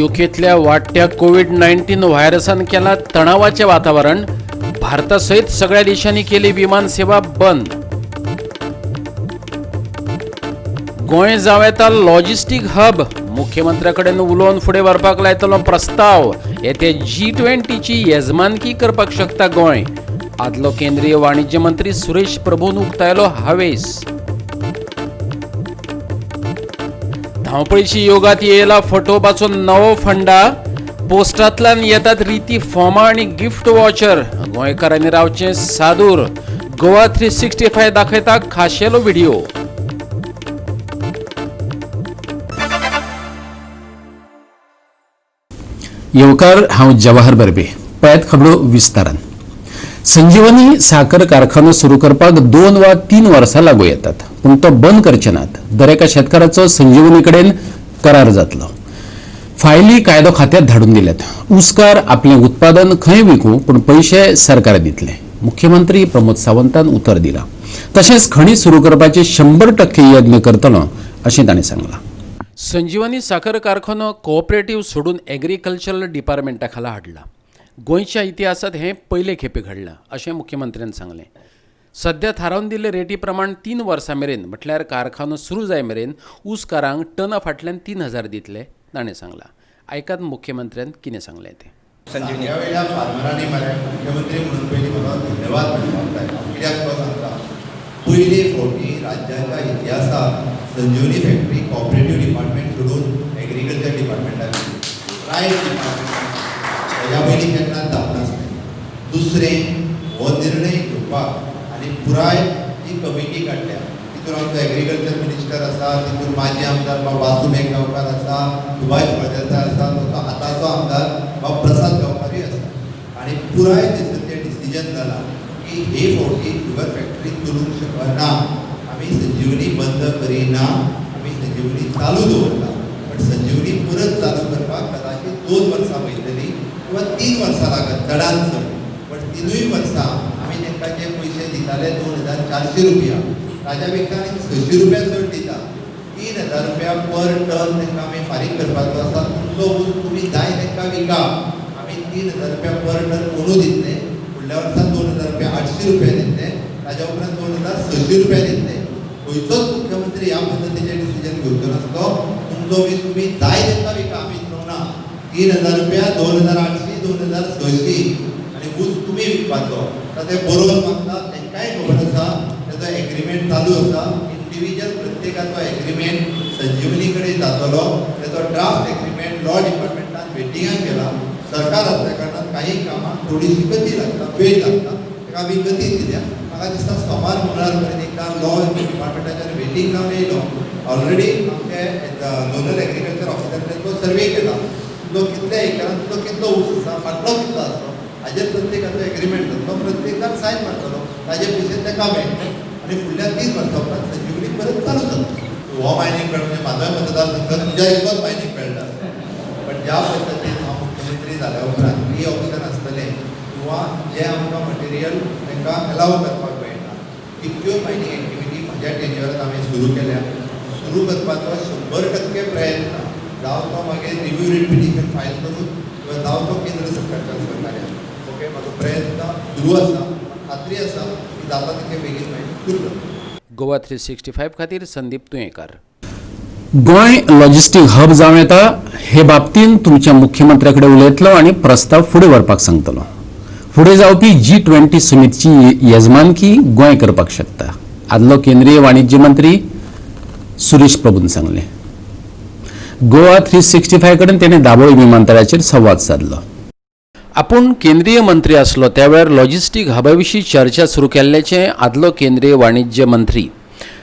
युकेंतल्या वाडट्या कोवीड 19 व्हायरसान केला तणावाचें वातावरण. भारता सयत सगळ्या देशांनी केली विमान सेवा बंद. गोंय जावं येता लॉजिस्टीक हब. मुख्यमंत्र्या कडेन उलोवन फुडें व्हरपाक लायतलो प्रस्ताव. येते जी20ची येजमानकी करपाक शकता गोंय. आदलो केंद्रीय वाणिज्य मंत्री सुरेश प्रभून उक्तायलो हावेस. धांवपळीची योगात येयला फटोवपाचो नवो फंडा. पोस्टांतल्यान येतात रिती फॉर्मां आनी गिफ्ट वॉचर. गोंयकारांनी रावचें सादूर. गोवा 365 दाखयता खाशेलो व्हिडिओ. येवकार, हांव जवाहर बर्बे. पळयात खबरो विस्तारान. संजीवनी साखर कारखानो सुरू करपाक 2 वा 3 वर्सां लागू येतात, पूण तो बंद करचे नात. दरेका शेतकाराचो संजीवनी कडेन करार जातलो. फायली कायदो खात्यात धाडून दिल्यात. ऊसकार आपलें उत्पादन खंय विकूं, पूण पयशे सरकार दितले. मुख्यमंत्री प्रमोद सावंतान उतर दिलां. तशेंच खणी सुरू करपाचे 100% यत्न करतलो अशें ताणें सांगलां. संजीवनी साखर कारखानो कोऑपरेटीव सोडून एग्रीकल्चरल डिपार्टमेंटा खाला हाडला. गोंयच्या इतिहासात हें पयले खेपे घडलां अशें मुख्यमंत्र्यान सांगलें. सध्या थारावन दिल्ले रेटी प्रमाण 3 वर्सां मेरेन, म्हटल्यार कारखानो सुरू जाय मेरेन, ऊसकारांक टना फाटल्यान 3000 दितले, ताणें सांगलां. आयकात मुख्यमंत्र्यान कितें सांगलें तें. संजीवनी. ह्या वेळार फार्मरांनी मरे, मुख्यमंत्री म्हणून पयलीं म्हाका धन्यवाद म्हणपाक जाय. हांव कित्याक तो सांगता. पयले फावटी राज्याच्या इतिहासात संजीवनी फॅक्टरी कॉपरेटीव डिपार्टमेंट सोडून एग्रीकल्चर डिपार्टमेंटाक दिली, रायट डिपार्टमेंटाक. हेज्या पयलीं केन्नाच जावनासलें. दुसरें, हो निर्णय घेवपाक आनी पुराय जी कमिटी काडल्या, तितून आमचो एग्रीकल्चर मिनिस्टर आसा, तितून माजी आमदार बाब वासू गांवकार आसा, सुभाष फळदेसाय आसा, तसो आतांचो आमदार बाब प्रसाद गांवकारूय आसा आनी पुराय थंयसर तें डिसिजन जालां की हे फावटी शुगर फॅक्टरी चलूंक शकना. आमी संजीवनी बंद करिना, आमी संजीवनी चालू दवरता, बट संजीवनी परत चालू करपाक कदाचित 2 वर्सां वयतली किंवा 3 वर्सां लागत चडान चड. बट 3यूय वर्सां आमी तांकां जे पयशे दिताले 2400 रुपया, ताज्या पेक्षा आनी 600 रुपया चड दिता. 3000 रुपया पर टन तांकां आमी फारीक करपाचो आसा. तुमचो ऊस तुमी जाय तांकां विका. आमी 3000 रुपया पर टन अंदू दितले, फुडल्या वर्सा 2000 रुपया 800 रुपया दितले, ताज्या उपरांत 2600 रुपया दितले. खंयचोच मुख्यमंत्री ह्या पद्दतीचें डिसिजन घेवचो नासलो. तुमचो वीस तुमी जाय तांकां विका, आमी ना. 3000 रुपया, 2800, 2600 आनी ऊस तुमी विकपाचो. आतां ते बरोवन मागता, तांकांय खबर आसा. तेजो एग्रीमेंट चालू आसा. इंडिविज्युअल प्रत्येकाचो एग्रीमेंट संजीवनी कडेन जातलो. तेजो ड्राफ्ट एग्रीमेंट लॉ डिपार्टमेंटान वेटिंगाक गेला. सरकार आसल्या कारणान काही कामां थोडीशी गती लागता, वेळ लागता. ताका आमी गती दिल्या. म्हाका दिसता सोमार मंगळार मेरेन एकदां लॉ डिपार्टमेंटाच्यान वेटींग जावन येयलो. ऑलरेडी आमचे झोनल एग्रीकल्चर ऑफिसरान तो सर्वे केला. तुजो कितल्या एकरान तुजो कितलो ऊस आसा, फाटलो कितलो आसलो, हाजेर प्रत्येकाचो एग्रीमेंट जातलो. प्रत्येकान सायन मारतलो, ताजे पयशे ताका मेळटले आनी फुडल्या 3 वर्सां उपरांत संजीवनी परत चालू जातलो. हो मायनींग बेल्ट म्हणजे म्हाजोय मतदारसंघ, तुज्या इतलोच मायनींग बेल्ट आसा. पण ज्या पद्दतीन हांव मुख्यमंत्री जाल्या उपरांत ई ऑप्शन आसतलें किंवा जें आमकां मटेरियल तांकां एलाव करपाक मेळटा, तितक्यो मायनींग एक्टिविटी म्हज्या टेन्युअरात हांवें सुरू केल्या. सुरू करपाचो 100% प्रयत्न, जावं तो मागीर रिव्यू रीट पिटिशन फायल करून किंवा जावं तो केंद्र सरकारच्या सहकार्यान. ओके, म्हाजो प्रयत्न सुरू आसा. खात्री आसा की जाता तितके बेगीन मायनींग सुरू जातलें. गोवा 365 खातीर संदीप तुयेंकार. गोंय लॉजिस्टीक हब जावं येता हे बाबतींत तुमच्या मुख्यमंत्र्या कडेन उलयतलो आनी प्रस्ताव फुडें व्हरपाक सांगतलो. फुडें जावपी जी20 समितीची येजमानकी गोंय करपाक शकता, आदलो केंद्रीय वाणिज्य मंत्री सुरेश प्रभून सांगलें. गोवा 365 कडेन ताणें दाबोळी विमानतळाचेर संवाद सादलो. आपूण केंद्रीय मंत्री आसलो त्या वेळार लॉजिस्टीक हबा विशीं चर्चा सुरू केल्ल्याचें आदलो केंद्रीय वाणिज्य मंत्री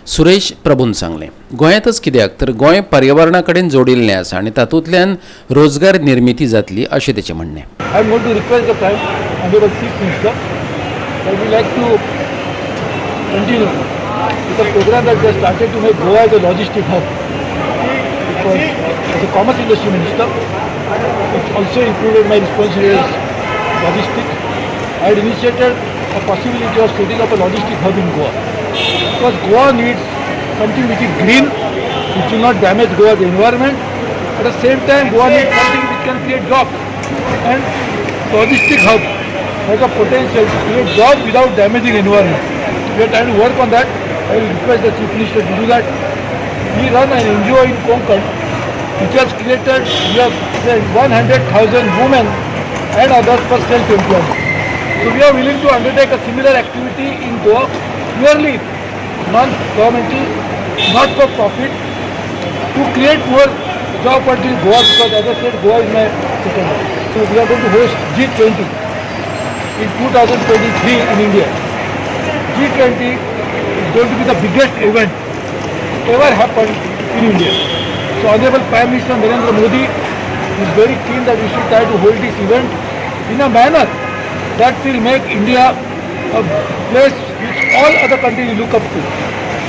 सुरेश प्रभून सांगलें. गोंयांतच कित्याक तर गोंय पर्यावरणा कडेन जोडिल्लें आसा आनी तातूंतल्यान रोजगार निर्मिती जातली अशें तेचें म्हणणें. I am going to request the Prime Honorable Chief Minister that we like to continue with the program that we have started to make Goa as a logistic hub. Because as a commerce industry minister, which also included my responsibilities logistics, I had initiated a possibility of setting up a logistic hub in Goa. Because Goa needs something which is green, which will not damage Goa's environment. At the same time, Goa needs something which it can create jobs. And logistic hub has a potential to create jobs without damaging environment. We are trying to work on that. I will request the Chief Minister to do that. We run an NGO in Konkan which has created, we have 100,000 women and others for self-employment. So we are willing to undertake a similar activity in Goa, purely non-governmental, not for profit, to create more job opportunities in Goa, because as I said, Goa is my second home. So we are going to host G20 in 2023 in India. G20 is going to be the biggest event ever happened in India. So Honorable Prime Minister Narendra Modi is very keen that we should try to hold this event in a manner that will make India a place which all other countries look up to.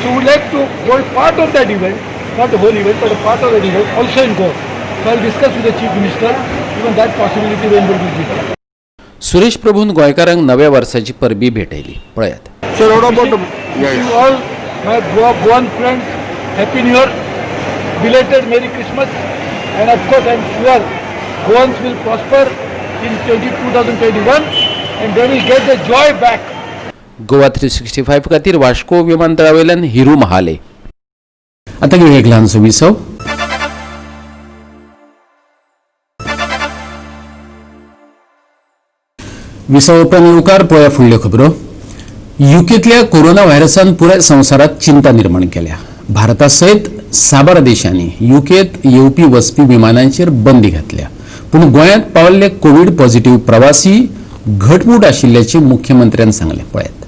So we would like to hold part of that event, not the whole event, but a part of that event also in Goa. So I will discuss with the Chief Minister even that possibility when we will be there. Suresh प्रभून गोंयकारांक नव्या वर्साची परबी भेटयली. पळयात. Sir, what about the Wishing all my Goan friends Happy New Year, belated Merry Christmas, and of course I am sure Goans will prosper in 2021 and they will get the joy back. Goa 365 खातीर वास्को विमानतळा वयल्यान हिरू महाले. आतां घेवया एक ल्हानसो विसव. विसव उपरांत येवकार. पळोवया फुडल्यो खबरो. युकेंतल्या कोरोना व्हायरसान पुराय संवसारात चिंता निर्माण केल्या. भारता सयत साबार देशांनी युकेंत येवपी वचपी विमानांचेर बंदी घातल्या. पूण गोंयांत पावल्ले कोवीड पॉझिटिव्ह प्रवासी घटमूट आशिल्ल्याचें मुख्यमंत्र्यान सांगलें. पळयात.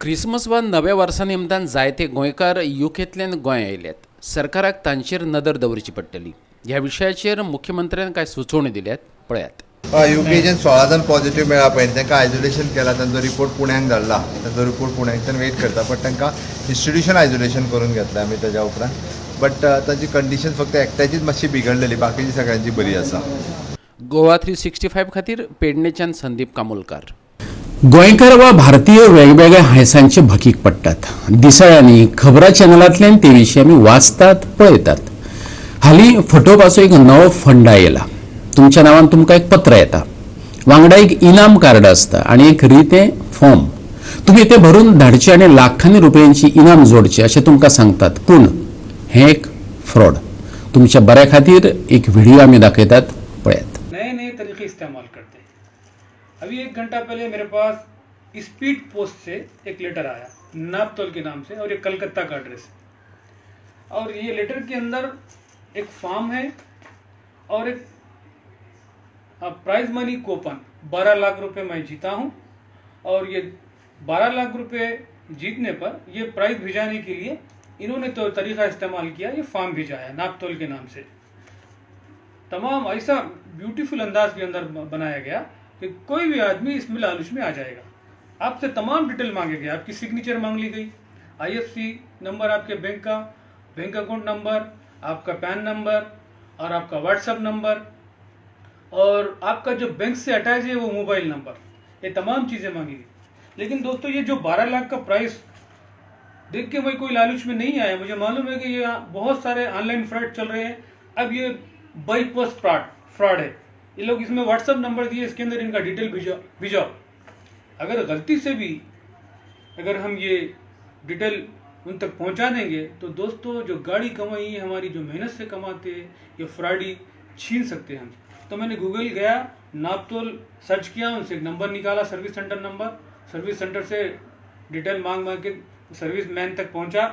क्रिसमस वा नव्या वर्सा निमतान जायते गोंयकार युकेंतल्यान गोंय आयल्यात. सरकाराक तांचेर नदर दवरची पडटली. ह्या विशयाचेर मुख्यमंत्र्यान कांय सुचोवण्यो दिल्यात. पळयात. युकेच्यान 16 जाण पॉझिटिव्ह मेळ्ळा पळय, तांकां आयसोलेशन केला, तांचो रिपोर्ट पुण्याक धाडला, तांचो रिपोर्ट पुण्याकच्यान वेट करता, बट तांकां इन्स्टिट्यूशन आयसोलेशन करून घेतलें आमी ताज्या उपरांत. बट तांची कंडिशन फक्त एकट्याचीच मातशी बिगडलेली, बाकीची सगळ्यांची बरी आसा. गोवा 365 खातीर पेडणेच्यान संदीप कामोलकार. गोंयकार वा भारतीय वेगवेगळ्या हांयसांचे भकीक पडटात. दिसाळ्यांनी, खबरां चॅनलांतल्यान ते विशीं आमी वाचतात, पळयतात. हालीं फटोवपाचो एक नवो फंडा येयला. तुमच्या नांवान तुमकां एक पत्र येता, वांगडा एक इनाम कार्ड आसता आनी एक रितें फॉर्म. तुमी तें भरून धाडचें आनी लाखांनी रुपयांची इनाम जोडचें अशें तुमकां सांगतात. पूण हें एक फ्रॉड. तुमच्या बऱ्या खातीर एक व्हिडिओ आमी दाखयतात. पळयात. नए नए तरीके इस्तेमाल करते हैं. अभी एक घंटा पहले मेरे पास स्पीड पोस्ट से एक लेटर आया नापतोल के नाम से, और ये कलकत्ता का एड्रेस है. और ये लेटर के अंदर एक फॉर्म है और एक प्राइज मनी कूपन 12 लाख रुपए मैं जीता हूं, और ये 12 लाख रुपए जीतने पर ये प्राइज भिजाने के लिए इन्होंने तो तरीका इस्तेमाल किया, ये फॉर्म भिजाया नापतोल के नाम से. तमाम ऐसा ब्यूटीफुल अंदाज के अंदर बनाया गया कि कोई भी आदमी इसमें लालच में आ जाएगा. आपसे तमाम डिटेल मांगे गए, आपकी सिग्नेचर मांग ली गई, आईएफएससी नंबर आपके बैंक का, बैंक अकाउंट नंबर, आपका पैन नंबर और आपका व्हाट्सएप नंबर और आपका जो बैंक से अटैच है वो मोबाइल नंबर, ये तमाम चीज़ें मांगी गई. लेकिन दोस्तों, ये जो 12 लाख का प्राइस देख के मैं कोई लालच में नहीं आया. मुझे मालूम है कि ये बहुत सारे ऑनलाइन फ्रॉड चल रहे हैं. अब ये बाईपास फ्रॉड फ्रॉड है. ये लोग इसमें व्हाट्सएप नंबर दिए, इसके अंदर इनका डिटेल भिजो भिजाओ. अगर गलती से भी अगर हम ये डिटेल उन तक पहुंचा देंगे तो दोस्तों, जो गाड़ी कमाई है हमारी, जो मेहनत से कमाते हैं, ये फ्रॉडी छीन सकते हैं हम. तो मैंने गूगल गया, नापतोल सर्च किया, उनसे एक नंबर निकाला, service centre number. Service centre से डिटेल मांग मांग के सर्विस मैन तक पहुंचा.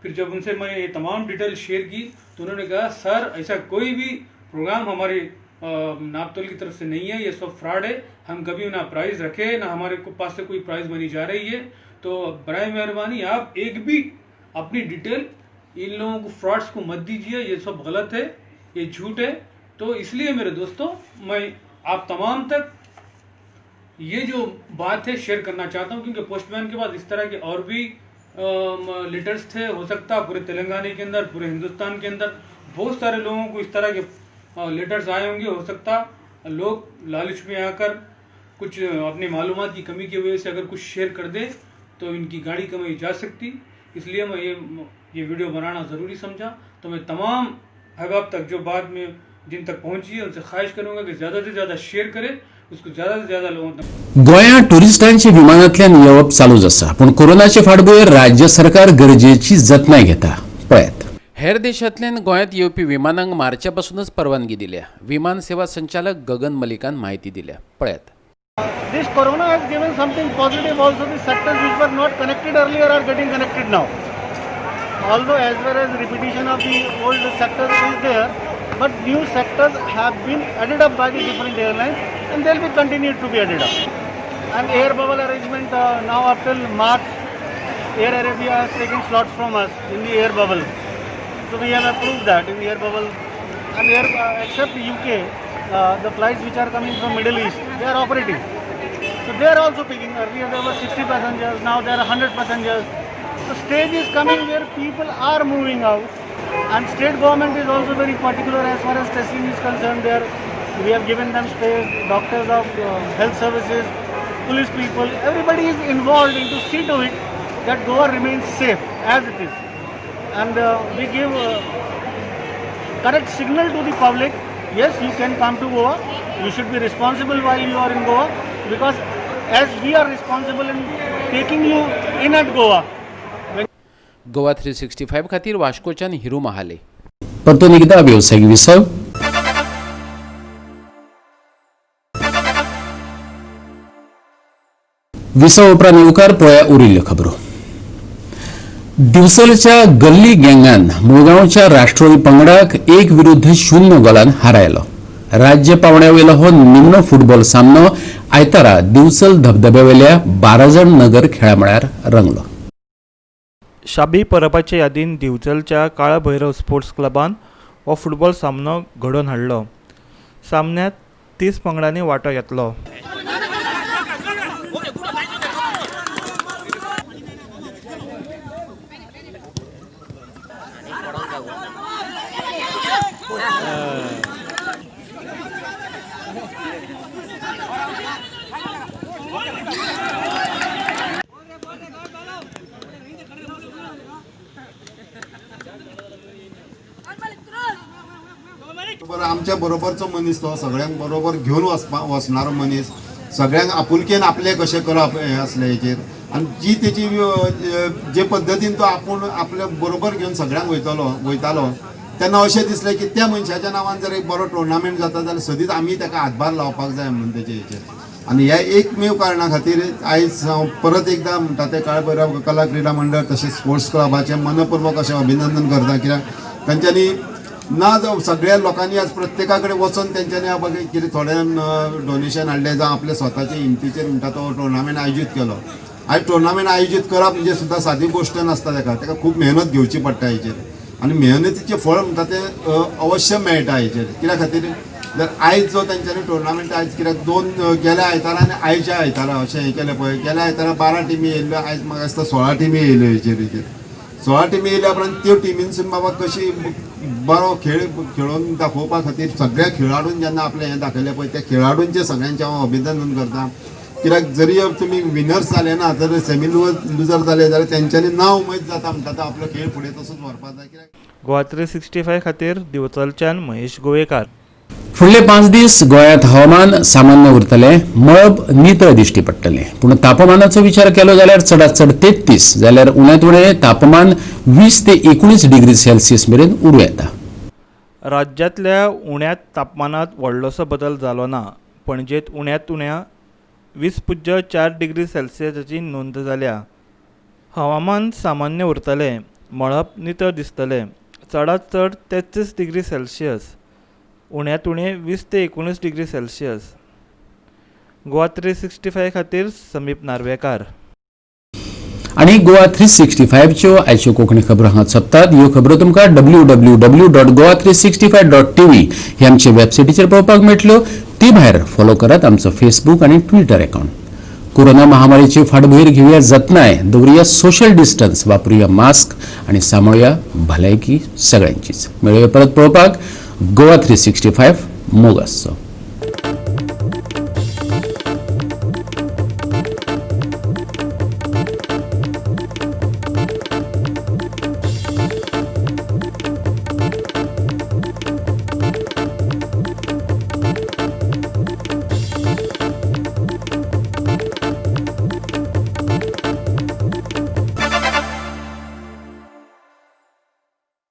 फिर जब उनसे मैं ये तमाम डिटेल शेयर की तो उन्होंने कहा, सर, ऐसा कोई भी प्रोग्राम हमारे नापतोल की तरफ से नहीं है, ये सब फ्रॉड है. हम कभी ना प्राइस रखे, ना हमारे को पास से कोई प्राइस मनी जा रही है. तो बराए मेहरबानी आप एक भी अपनी डिटेल इन लोगों को, फ्रॉड्स को मत दीजिए. ये सब गलत है, ये झूठ है. तो इसलिए मेरे दोस्तों, मैं आप तमाम तक ये जो बात है शेयर करना चाहता हूँ, क्योंकि पोस्टमैन के बाद इस तरह के और भी लेटर्स थे. हो सकता है पूरे तेलंगाना के अंदर, पूरे हिंदुस्तान के अंदर बहुत सारे लोगों को इस तरह के लेटर्स आए होंगे. हो सकता लोग लालच में आकर कुछ अपनी मालूमात की कमी की वजह से अगर कुछ शेयर कर दे तो इनकी गाड़ी कमाई जा सकती. इसलिए मैं ये वीडियो बनाना ज़रूरी समझा. तो मैं तमाम अहबाब तक जो बाद में जिन तक पहुंची है उनसे ख्वाहिश करूंगा कि ज़्यादा से ज़्यादा शेयर करें, उसको ज़्यादा से ज़्यादा लोगों तक। गोंयांत टुरिस्टांचे विमानांतल्यान येवप चालूच आसा, पूण कोरोनाचे फाटभुंयेर राज्य सरकार गरजेची जतनाय घेता। पळयात, हेर देशांतल्यान गोंयांत येवपी विमानांक मार्चा पासूनच परवानगी दिल्या। विमान सेवा संचालक गगन मलिकान म्हायती दिल्या। पळयात। This corona has given something positive also. The sectors which were not connected earlier are getting connected now. Although as well as repetition of the old sectors is there, but new sectors have been added up by the different airlines and they will be continued to be added up. And air bubble arrangement now up till March, Air Arabia has taken slots from us in the air bubble. So we have approved that in the air bubble. And air, except UK, the flights which are coming from Middle East, they are operating. So they are also picking. Earlier there were 60 passengers, now there are 100 passengers. The stage is coming where people are moving out, and state government is also very particular as far as testing is concerned. There we have given them space, doctors of health services, police people, everybody is involved into see to it that Goa remains safe as it is. And we give correct signal to the public, yes, you can come to Goa, you should be responsible while you are in Goa, because as we are responsible in taking you in at Goa. Goa 365 खातीर वास्कोच्यान हिरू महाले। परतून एकदा वेवसायीक विसव। विसव उपरांत येवकार पळया उरिल्ल्यो खबरो। दिवसलच्या गल्ली गँगान मुळगांवच्या राष्ट्रवादी पंगडाक 1-0 गोलान हारायलो। राज्य पावंड्यावेलो हो निमणो फुटबॉल सामनो आयतारा दिवचल धबधब्यावेल्या 12 नगर खेळामळार रंगलो। शाबी परबाचे यादीन दिवचलच्या काळा भैरव स्पोर्ट्स क्लबान हो फुटबॉल सामनो घडोवन हाडलो। सामन्यांत 30 पंगडांनी वांटो घेतलो। आमच्या बरोबरचो मनीस तो सगळ्यांक बरोबर घेवन वचणारो मनीस, सगळ्यांक आपुलकेन आपले कशें करप हें आसलें हेचेर। आनी जी तेची जे पद्दतीन तो आपूण आपल्या बरोबर घेवन सगळ्यांक वयतालो तेन्ना अशें दिसलें की त्या मनशाच्या नांवान जर एक बरो टुर्नामेंट जाता जाल्यार सदींच आमी ताका हातभार लावपाक जाय म्हणून तेचे हेचेर। आनी ह्या एकमेव कारणा खातीर आयज हांव परत एकदां म्हणटा तें काळभैरव कला क्रिडा मंडळ तशेंच स्पोर्ट्स क्लबाचें मनपूर्वक अशें अभिनंदन करता, कित्याक तांच्यांनी ना सगळ्या लोकांनी आज प्रत्येका कडेन वचून तेंच्यांनी बाबा कितें थोड्यान डोनेशन हाडलें जावं आपल्या स्वताचे हिमतीचेर म्हणटा तो टुर्नामेंट आयोजीत केलो। आयज टुर्नामेंट आयोजीत करप म्हणजे सुद्दां सादी गोश्ट नासता, ताका खूब मेहनत घेवची पडटा हेचेर आनी मेहनतीचें फळ म्हणटा तें अवश्य मेळटा हेचेर। कित्या खातीर जर आयज जो तेंच्यांनी टुर्नामेंट आयज कित्याक दोन गेल्या आयतारा आनी आयच्या आयतारा अशें हें केलें पळय, गेल्या आयतारा 12 टिमी येयल्ल्यो, आयज म्हाका दिसता 16 टिमी येयल्यो हेचेर हेचेर 16 टिमी येयल्या उपरांत त्यो टिमींसून बाबा कशी बरो खेळ खेळोवन दाखोवपा खातीर सगळ्या खेळाडून जेन्ना आपलें हें दाखयलें पळय त्या खेळाडूंचें सगळ्यांचें हांव अभिनंदन करता, कित्याक जरी तुमी विनर्स जाले ना तर सेमी लुजर जाले जाल्यार तेंच्यांनी नांव उमेद जाता म्हणटा तो आपलो खेळ फुडें तसोच व्हरपाक जाय। कित्याक गोवा 365 खातीर दिवचलच्यान महेश गोवेकार। फुडले 5 दीस गोंयांत हवामान सामान्य उरतलें, मळब नितळ दिश्टी पडटलें, पूण तापमानाचो विचार केलो जाल्यार चडांत चड 33 जाल्यार उण्यांत उणें तापमान 20 ते 19 डिग्री सेल्सियस मेरेन उरूं येता। राज्यांतल्या उण्यांत तापमानांत व्हडलोसो बदल जालो ना। पणजेंत उण्यांत उण्या 20.4 डिग्री सेल्सियसाची नोंद जाल्या। हवामान सामान्य उरतलें, मळब नितळ दिसतलें, चडांत चड 33 डिग्री सेल्सियस, उण्यांत उणें 20 ते 19 डिग्री सेल्सियस। गोवा 365 खातीर समीप नार्वेकार। आनी गोवा 365च्यो आयच्यो कोंकणी खबरो हांगा सोंपतात। ह्यो खबरो तुमकां www.goa365.tv ही आमचे वेबसायटीचेर पळोवपाक मेळटल्यो। ती भायर फॉलो करात आमचो फेसबूक आनी ट्विटर अकाउंट। कोरोना महामारीची फाटभूंयेर घेवया जतनाय, दवरुया सोशल डिस्टन्स, वापरुया मास्क आनी सांबाळुया भलायकी सगळ्यांचीच। मेळुया परत पळोवपाक गोवा 365 मोग आसचो।